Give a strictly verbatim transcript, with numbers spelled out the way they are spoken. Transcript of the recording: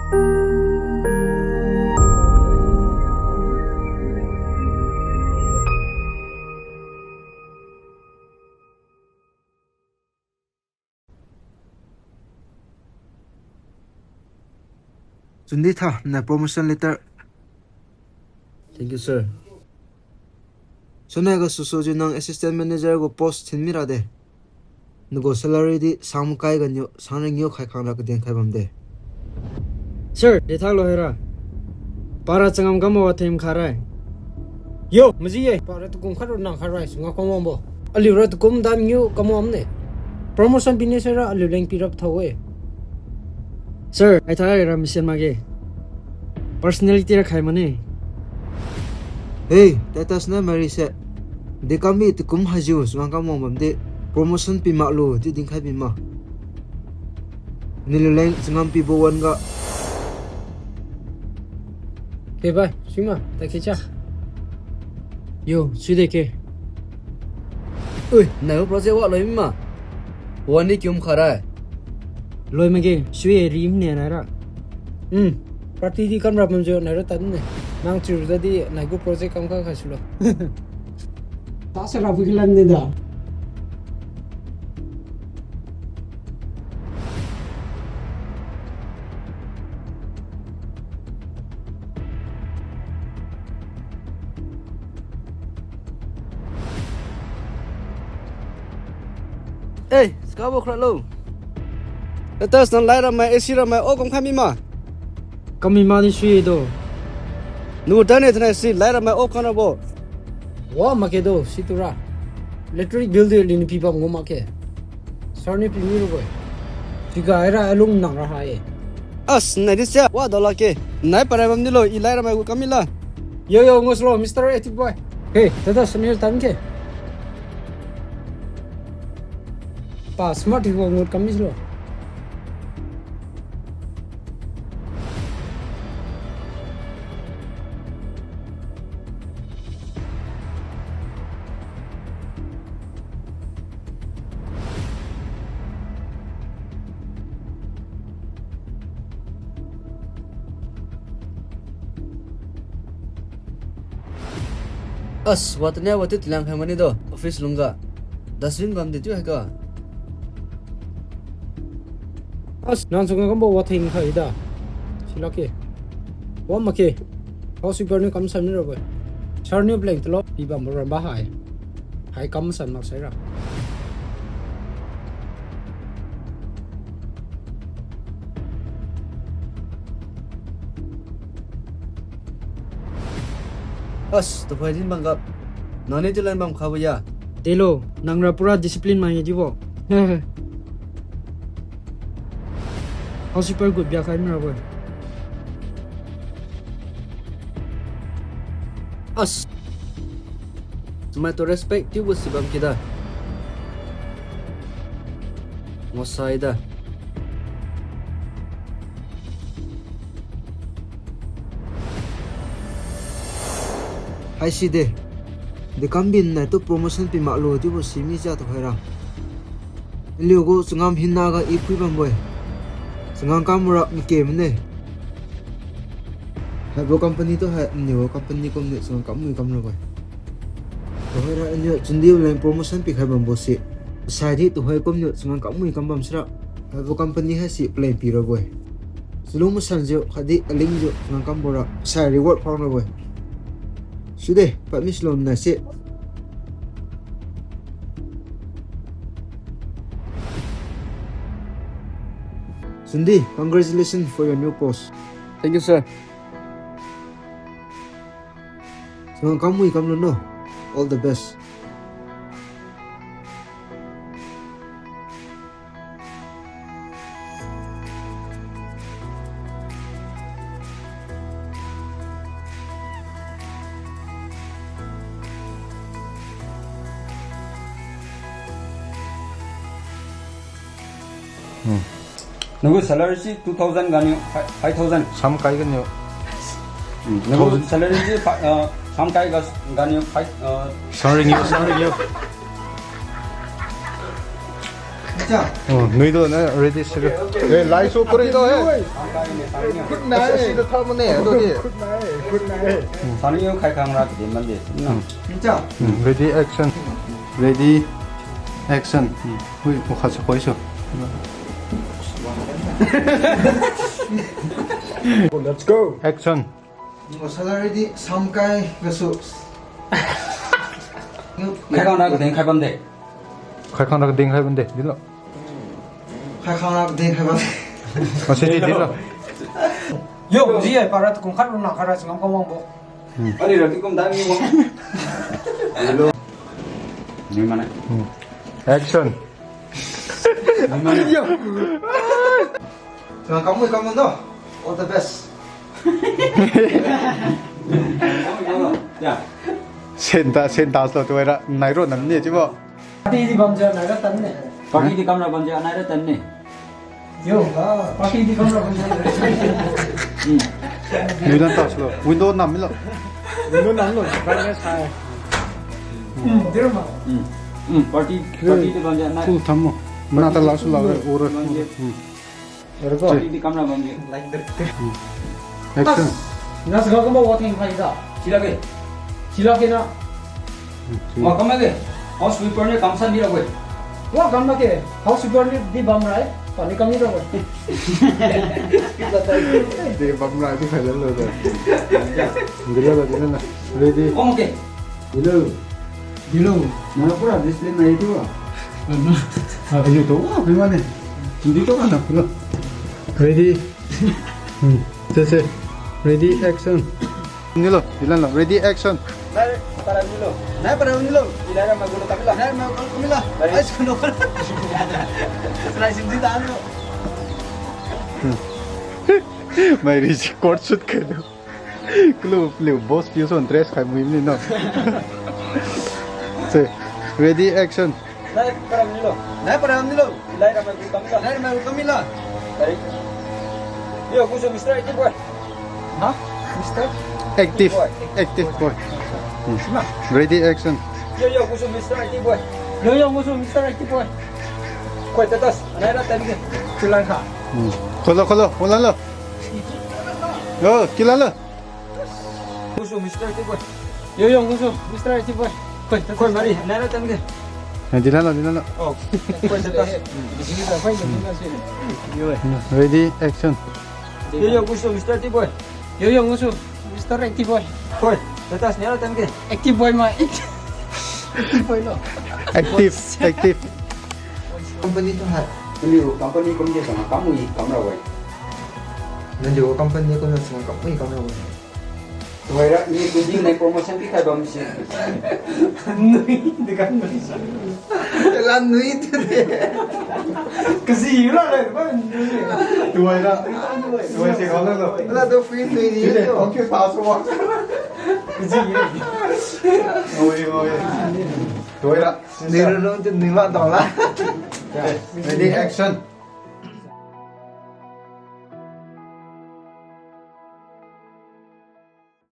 Chundi tha, nai promotion letter. Thank you, sir. Sunai ga susujiu nang assistant manager gu post thin mira de. Nagu salary di sang makai ganiu sang ringiu khai khang ra kaden khai bamde. Sir, de thak lo haira. Para changam kam wa them kharai. Yo, maji ye. Para tukum khat ro nang kharai, sunga kam wangbo. Aliu ra tukum dan ngiu kam wamne. Promotion pine sir ra aliu leng pirap thau e. Sir, ai tharai ra mission makge. Personality ra khai mane. Hey, Titus na mari se. Dekam mi tukum hajiu changam kam wang bamde. Promotion pi maklo, di dinkhai bi ma. Niluleng changam pibo wan ga. Ke bai, sima, ta ke cha. Yo, sui de ke. Ui, nai project wa loi mi ma. Wan ni kium kharai. Loi mage, sui e rim ne nai ra. Hmm, party di kam ra pamjo nai ra tan ne. Nang chiu ra di nai gu project kam kha khai sulo. Ta sa ra bu kilan ni da. Eh, skabo khra lo. Titus nang light ramai, A C ramai, off kam khai mi ma. Kam mi ma ni sui do. Nu ta ne thanai si light ramai off kam rabo. Wa make do, si tura. Electric bill di lin pi bam ngu make. Sir ni pi mi ro boi. Siga ai ra alung nang ra hai. As, nai di sia, wa dola ke. Nai parai bam di lo, i light ramai gu kam mi la. Yo, yo, ngos lo, Mister Active Boy. Hey, Titus, sini tan ke. Pa smart hi ko ngut kam mi silo. As, watne watu tilang khai mani do, office lungga. Dustbin bam di tiu hai ka. As, nang sunga kambo wathing khai da. Silak ke. Wa make. House keeper niu kamsan mi rabo. Sir niu blank talo, pi bam ram ba hai. Hai kamsan mak sai ra. As, tuhoi din bang gap. Nang ni tulan bam khabo ya. Telo, nang ra pura discipline mai dibo. House keeper good bia khai mi rabo. As. Chumai tu respect tiubo sibam kida. Ngosai da. Haisi de. Dekam bin nai tu promotion pi maklo dibo simi ja tu hai ra. Liu gu changam hinna ga i phui bambo-e. Changam kam ra mike mane. Haibo company tu hai niu company kumniu changam kam mui kam rabo-e. Tuhoi ra niu chundi leng promotion pikhai bambo se. Sai di tuhoi kumniu changam kam mui kam bam sira. Haibo company haise plan pi rabo-e. Chalung masanjiu khatdi alingjiu changam kambo ra sai reward phang rabo-e. Sude, pami salom nai se. Sundi, congratulations for your new post. Thank you, sir. Changam kam mui kam luno. All the best. Hmm. Nagu salary si two thousand ganiu fi-, five thousand. Samkai ganiu. Hmm. Nagu thousand. Salary si fi-, uh, samkai ga, ganiu five, uh, sang ringiu, sang ringiu. Oh, nui do na ready sira. Eh, lai su puri do, eh. Khut nai. Asi da tha mo ne, do di. Khut nai, khut nai. Sani yo khai khang ra di man di. Hmm. Hmm, ready, action. Ready, action. Hmm. Hui, mo khat sa koi su. Let's go. Action. Ngo salary di samkai gasu. Khai khang ra kading khai bam de. Khai khang ra kading khai bam de, dilo. Khai khang ra kading khai bam de. Masi di, dilo. Yo, ji ai para tu kum khat runa khara singam kawang bo. Hmm. Ani ra ti kum dai mi wang. Hello. Ni mana? Hmm. Action. Ni mana? Yo. Singam kamui kamui no. All the best. Ya. Senta, senta slo tuaira, nairo nam ni chibo. Party di bamjiu naira tan ne. Party di kamra bamjiu naira tan ne. Yo, party di kamra bamjiu naira tan ne. Hmm. Nuilan ta slo. Window nam lo. Window nam lo. Brightness high. Hmm, dira ma. Hmm. Hmm, party, party di bamjiu nai. Full tham mo. Mana ta la su la ura. Hmm. Party di kamra bamjiu. Like the Hmm. Action. Nas ga kama wating phai da. Sila ke. Sila ke na. Hmm. Wa kama ke. House sweeper ne kamsan di ra koi. Wa kama ke. House sweeper ne di bam rai. Pani kam ni ra koi. Di bam rai di phai lo da. Di lo da, di lo da. Ready. Kama ke. Hello. Hello. Nang pura discipline nai tu ah. Ayo tu ah, bimane. Hindi tu kan aku lo. Ready. Hmm. Sese. Ready, action. Nilo, dilan lo. Ready, action. Nai para nilo. Nai para nilo. Ilai ra magulo kamila. Nai magulo kamila. Ai, suno. Nai sim di dan lo. Hmm. Mai record shoot kalo. Kalo, kalo, boss piu son dress khai mui ni no. Say, ready, action. Nai param nilo. Nai param nilo. Ilai ramai ku kamila. Ilai ramai ku kamila. Tari. Yo, kusu Mister Active Boy. Ha? Mister? Active. Boy. Active boy. Hmm. Sima. Ready, action. Yo, yo, kusu Mister Active Boy. Yo, yo, kusu Mister Active Boy. Koi tatas. Nai ra tadi ke. Tulang kha. Hmm. Kholo, kholo, kholo lo. Yo, kila lo. Kusu Mister Active Boy. Yo, yo, kusu Mister Active Boy. Koi, koi, mari, nai ra tan ke. Eh, dilan lo, dilan lo. Oh, koi, tatas. Ready, action. Yo, yo, kusu Mister Active Boy. Yo, yo, kusu Mister Active Boy. Koi, tatas, nai ra tan ke. Active Boy ma. Active Boy lo. Active, active. Company tu hai. Naliu company kumjiu sangkam mui kamra wai. Naliu company kumjiu sangkam mui kamra wai. Tuhoira ni kudi nai promotion pikhai bam si. Nui, di kan nui. Lan nui tu de. Kasi yu la le, ba nui. Tuhoira. Tuhoira si kau la lo. La tu free nui ni. Di de, tu. Okay, pass wa. Kasi yu. Oi, oi. Tuhoira. Nui ru ru tu nui ma tao la. Okay, ready, action.